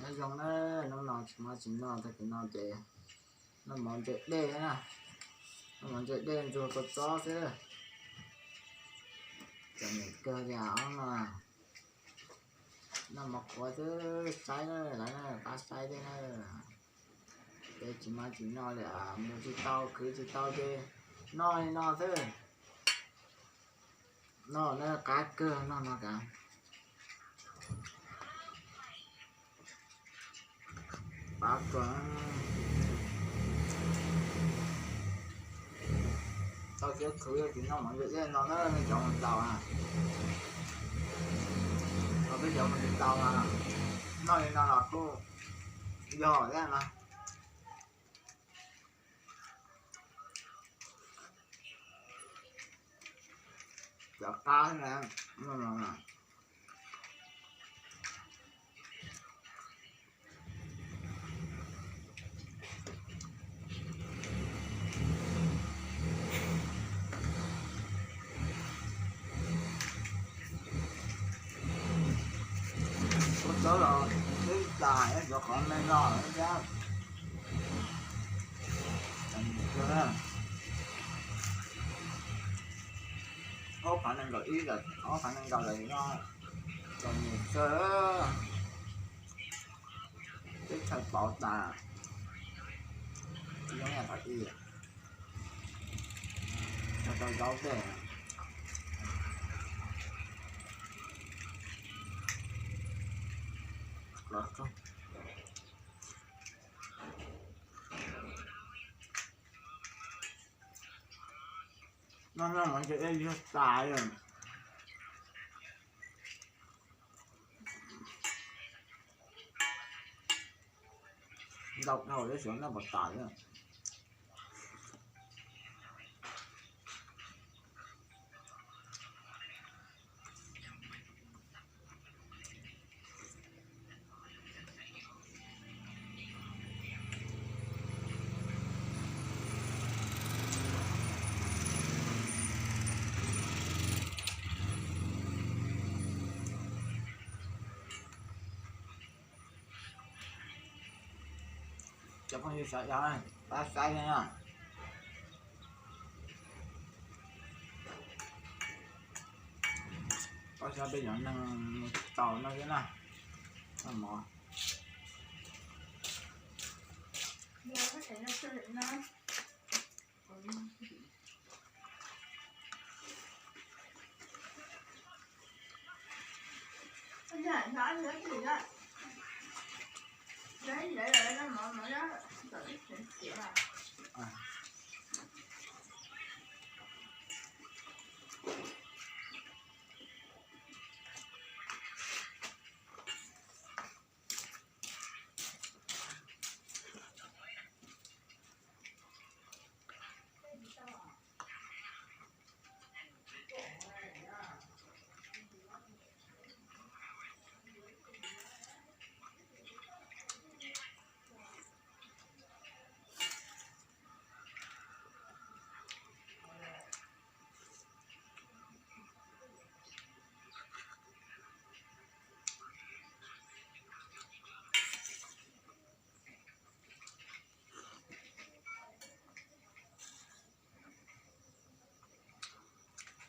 Nyob zoo na, hnub no tsis muaj tsis noj, tag kis no ces noj mov ntse dej na, noj mov ntse dej ntsuag kua txob xwb. Txom nyem kawg li os no. Noj mov qhuav xwb, saib na, lawv na, pab saib thiab na. Ces tsis muaj tsis noj li, mus tsis tau khwv tsis tau ces noj li no xwb. Noj na, qab kawg noj no kav. Pab kawg. Tau siab khwv tsis noj mov ntse dej no na, nej cov mus ntaus na. Tau peb cov mus tsis tau mas noj li no los kuj yog thiab no. Cov qab na, ua txob los twb tas, cov qhov me no thiab. Ob phav nees nkaum ib, ob phav nees nkaum lawm no, txom nyem kawg. Teb chaws pauv tas, zoo yam thaum ub, tau zaub tej. Noj noj mov ntse dej yog tas li. Ntau dhau li, xyov noj puas tas li. Cov phooj ywg sawv daws pab saib thiab na. Pab saib peb cov neeg tau no thiab na. Noj mov.